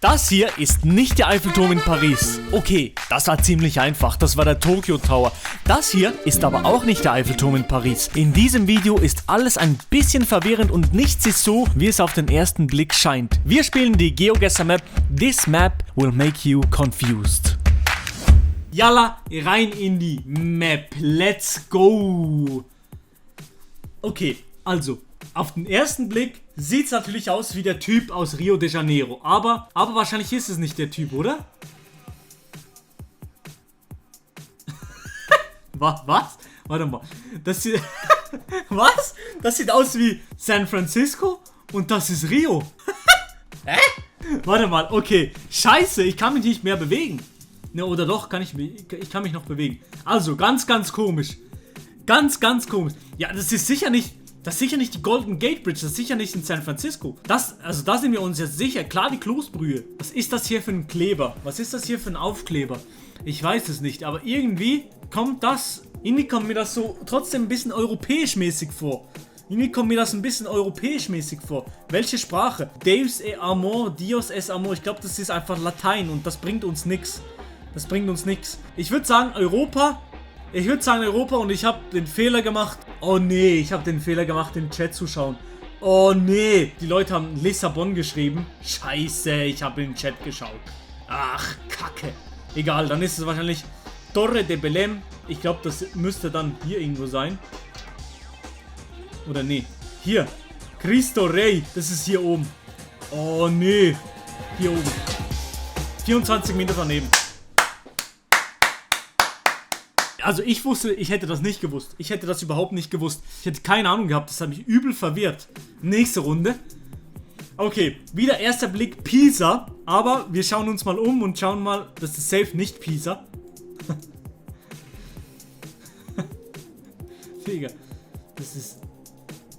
Das hier ist nicht der Eiffelturm in Paris. Okay, das war ziemlich einfach, das war der Tokyo Tower. Das hier ist aber auch nicht der Eiffelturm in Paris. In diesem Video ist alles ein bisschen verwirrend und nichts ist so, wie es auf den ersten Blick scheint. Wir spielen die GeoGuessr Map. This map will make you confused. Yalla, rein in die Map. Let's go. Okay, also, auf den ersten Blick sieht es natürlich aus wie der Typ aus Rio de Janeiro. Aber wahrscheinlich ist es nicht der Typ, oder? Was? Warte mal. Das sieht... Was? Das sieht aus wie San Francisco und das ist Rio. Hä? Warte mal, okay. Scheiße, ich kann mich nicht mehr bewegen. Ne, oder doch, ich kann mich noch bewegen. Also, ganz komisch. Ganz komisch. Ja, das ist sicher nicht die Golden Gate Bridge, das ist sicher nicht in San Francisco. Da sind wir uns jetzt sicher. Klar, die Kloßbrühe. Was ist das hier für ein Kleber? Was ist das hier für ein Aufkleber? Ich weiß es nicht, aber irgendwie kommt mir das so trotzdem ein bisschen europäisch-mäßig vor. Welche Sprache? Deus e amor, Dios es amor. Ich glaube, das ist einfach Latein und das bringt uns nichts. Ich würde sagen Europa und ich habe den Fehler gemacht. Oh nee, ich habe den Fehler gemacht, den Chat zu schauen. Oh nee, die Leute haben Lissabon geschrieben. Scheiße, ich habe in den Chat geschaut. Ach, Kacke. Egal, dann ist es wahrscheinlich Torre de Belém. Ich glaube, das müsste dann hier irgendwo sein. Oder nee, hier. Cristo Rey, das ist hier oben. Oh nee, hier oben. 24 Meter daneben. Also ich hätte das nicht gewusst. Ich hätte das überhaupt nicht gewusst. Ich hätte keine Ahnung gehabt. Das hat mich übel verwirrt. Nächste Runde. Okay, wieder erster Blick Pisa. Aber wir schauen uns mal um und schauen mal. Das ist safe nicht Pisa. Digga. Es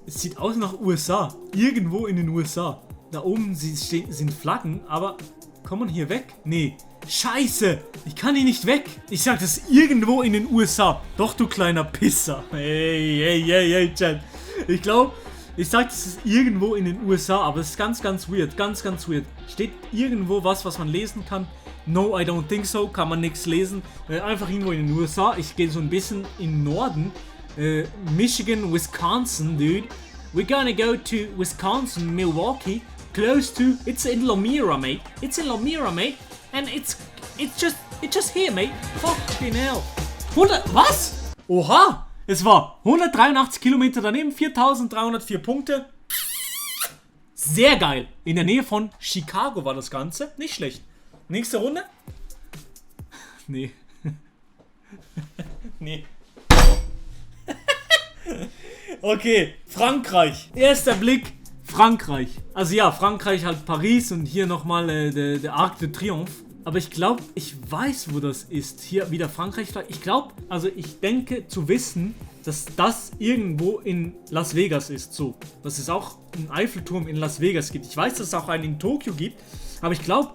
sieht aus nach USA. Irgendwo in den USA. Da oben sind Flaggen, aber kommt man hier weg? Nee. Scheiße, ich kann hier nicht weg. Ich sag, das ist irgendwo in den USA. Doch, du kleiner Pisser. Hey, Chat. Ich sag, das ist irgendwo in den USA, aber es ist ganz weird. Ganz weird. Steht irgendwo was man lesen kann? No, I don't think so. Kann man nichts lesen. Einfach irgendwo in den USA. Ich gehe so ein bisschen in den Norden. Michigan, Wisconsin, dude. We're gonna go to Wisconsin, Milwaukee. Close to... It's in Lomira, mate. And it's just here, mate. Fucking hell. 100... Was? Oha! Es war 183 Kilometer daneben, 4304 Punkte. Sehr geil. In der Nähe von Chicago war das Ganze. Nicht schlecht. Nächste Runde? Nee. Nee. Okay, Frankreich. Erster Blick. Frankreich. Also ja, Frankreich halt Paris und hier nochmal der Arc de Triomphe. Aber ich glaube, ich weiß, wo das ist. Hier wieder Frankreich. Ich denke zu wissen, dass das irgendwo in Las Vegas ist. So, dass es auch einen Eiffelturm in Las Vegas gibt. Ich weiß, dass es auch einen in Tokio gibt. Aber ich glaube,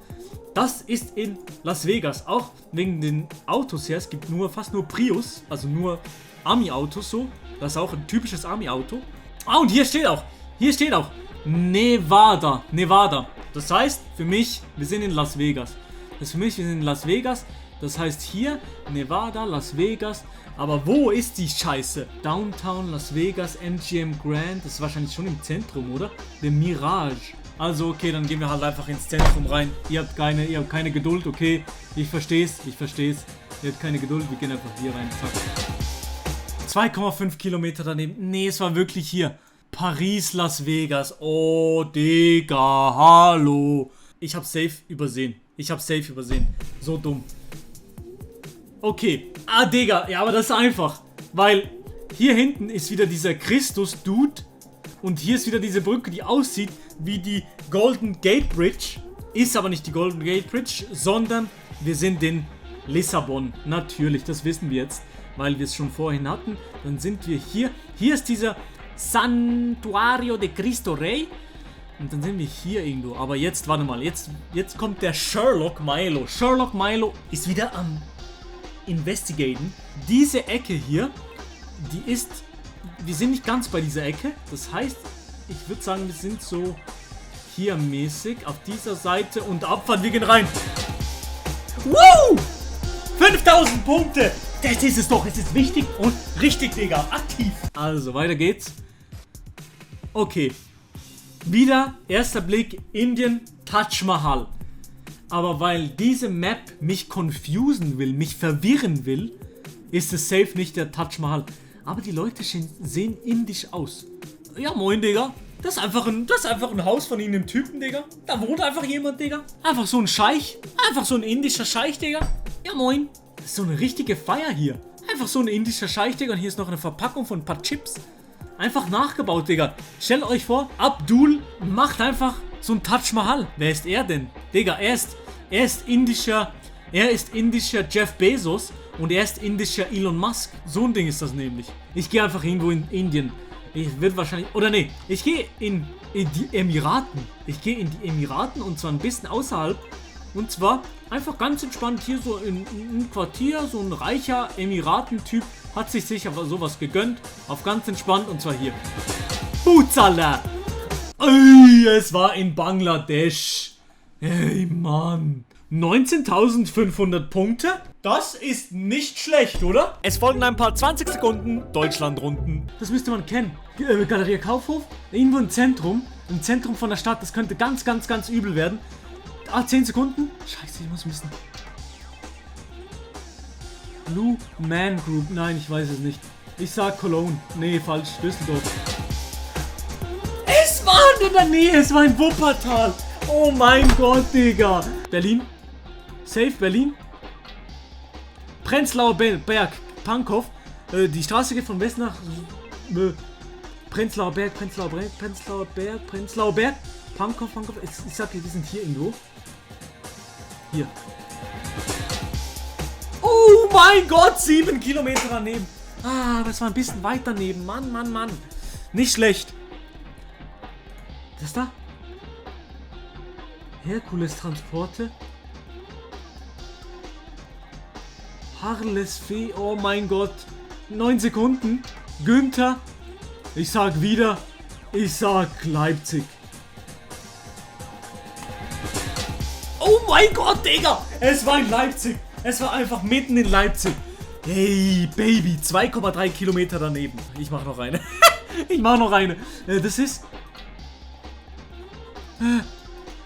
das ist in Las Vegas. Auch wegen den Autos her. Es gibt fast nur Prius. Also nur Ami-Autos so. Das ist auch ein typisches Ami-Auto. Ah, und hier steht auch Nevada. Das heißt, für mich, wir sind in Las Vegas. Das heißt hier, Nevada, Las Vegas. Aber wo ist die Scheiße? Downtown, Las Vegas, MGM Grand. Das ist wahrscheinlich schon im Zentrum, oder? The Mirage. Also, okay, dann gehen wir halt einfach ins Zentrum rein. Ihr habt keine Geduld, okay? Ich versteh's. Ihr habt keine Geduld, wir gehen einfach hier rein. Zack. 2,5 Kilometer daneben. Nee, es war wirklich hier. Paris, Las Vegas. Oh, Digga, hallo. Ich hab safe übersehen. So dumm. Okay. Ah, Digga. Ja, aber das ist einfach. Weil hier hinten ist wieder dieser Christus-Dude. Und hier ist wieder diese Brücke, die aussieht wie die Golden Gate Bridge. Ist aber nicht die Golden Gate Bridge, sondern wir sind in Lissabon. Natürlich, das wissen wir jetzt, weil wir es schon vorhin hatten. Dann sind wir hier. Hier ist dieser Santuario de Cristo Rey. Und dann sind wir hier irgendwo. Aber jetzt, warte mal, jetzt kommt der Sherlock Milo. Sherlock Milo ist wieder am Investigaten. Diese Ecke hier, wir sind nicht ganz bei dieser Ecke. Das heißt, ich würde sagen, wir sind so hier mäßig auf dieser Seite und Abfahrt, wir gehen rein. Woo! 5000 Punkte! Das ist es doch, es ist wichtig und richtig, Digga, aktiv. Also, weiter geht's. Okay. Wieder erster Blick, Indien, Taj Mahal. Aber weil diese Map mich confusen will, mich verwirren will, ist es safe nicht der Taj Mahal. Aber die Leute sehen indisch aus. Ja, moin, Digga. Das ist einfach ein Haus von ihnen, Typen, Digga. Da wohnt einfach jemand, Digga. Einfach so ein Scheich. Einfach so ein indischer Scheich, Digga. Ja, moin. Das ist so eine richtige Feier hier. Einfach so ein indischer Scheich, Digga. Und hier ist noch eine Verpackung von ein paar Chips. Einfach nachgebaut, Digga. Stellt euch vor, Abdul macht einfach so ein Taj Mahal. Wer ist er denn? Digga, er ist indischer Jeff Bezos und er ist indischer Elon Musk. So ein Ding ist das nämlich. Ich gehe einfach irgendwo in Indien. Ich werde wahrscheinlich, oder nee, ich gehe in die Emiraten. Ich gehe in die Emiraten und zwar ein bisschen außerhalb. Und zwar einfach ganz entspannt hier so in einem Quartier, so ein reicher Emiraten-Typ hat sich sicher sowas gegönnt. Auf ganz entspannt und zwar hier. Buzala! Ey, es war in Bangladesch. Ey, Mann. 19.500 Punkte? Das ist nicht schlecht, oder? Es folgen ein paar 20 Sekunden Deutschland-Runden. Das müsste man kennen. Galeria Kaufhof, irgendwo im Zentrum von der Stadt. Das könnte ganz, ganz, ganz übel werden. 10 Sekunden. Scheiße, ich muss wissen. Blue Man Group. Nein, ich weiß es nicht. Ich sag Cologne. Nee, falsch. Düsseldorf. Es war in der Nähe. Es war in Wuppertal. Oh mein Gott, Digga. Berlin. Safe Berlin. Prenzlauer Berg. Pankow. Die Straße geht von West nach Prenzlauer Berg. Pankow. Ich sag dir, wir sind hier irgendwo. Hier. Oh mein Gott, 7 Kilometer daneben. Ah, aber es war ein bisschen weit daneben. Mann. Nicht schlecht. Das da? Herkules Transporte. Harles Fee. Oh mein Gott. 9 Sekunden. Günther. Ich sag Leipzig. Oh mein Gott, Digga. Es war in Leipzig. Es war einfach mitten in Leipzig. Hey, Baby. 2,3 Kilometer daneben. Ich mach noch eine. Das ist...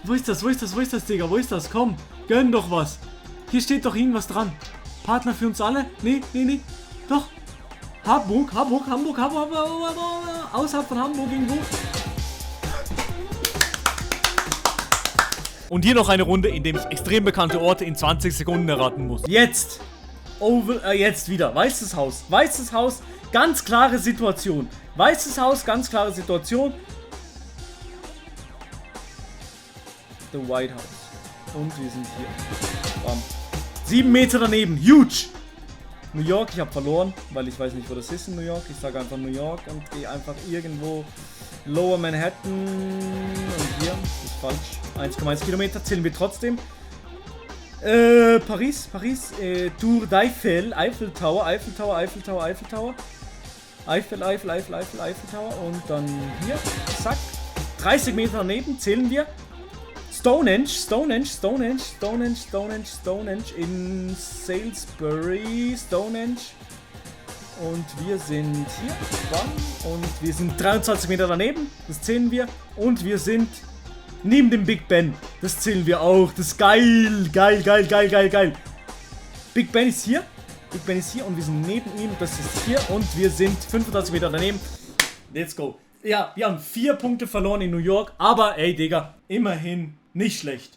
Wo ist das, Digga? Wo ist das? Komm, gönn doch was. Hier steht doch irgendwas dran. Partner für uns alle? Nee. Doch. Hamburg. Außerhalb von Hamburg irgendwo. Und hier noch eine Runde, in der ich extrem bekannte Orte in 20 Sekunden erraten muss. Jetzt wieder. Weißes Haus. Ganz klare Situation. The White House. Und wir sind hier. Bam. 7 Meter daneben. Huge. New York, ich habe verloren, weil ich weiß nicht, wo das ist in New York. Ich sage einfach New York und gehe einfach irgendwo Lower Manhattan. Und hier ist falsch. 1,1 Kilometer zählen wir trotzdem. Paris. Tour d'Eiffel. Eiffel Tower. Eiffel Tower. Und dann hier. Zack. 30 Meter daneben zählen wir. Stonehenge in Salisbury, Stonehenge. Und wir sind hier. Bam. Und wir sind 23 Meter daneben. Das zählen wir. Und wir sind neben dem Big Ben. Das zählen wir auch. Das ist geil. Geil. Big Ben ist hier. Und wir sind neben ihm. Das ist hier. Und wir sind 35 Meter daneben. Let's go. Ja, wir haben 4 Punkte verloren in New York. Aber ey, Digga, immerhin nicht schlecht.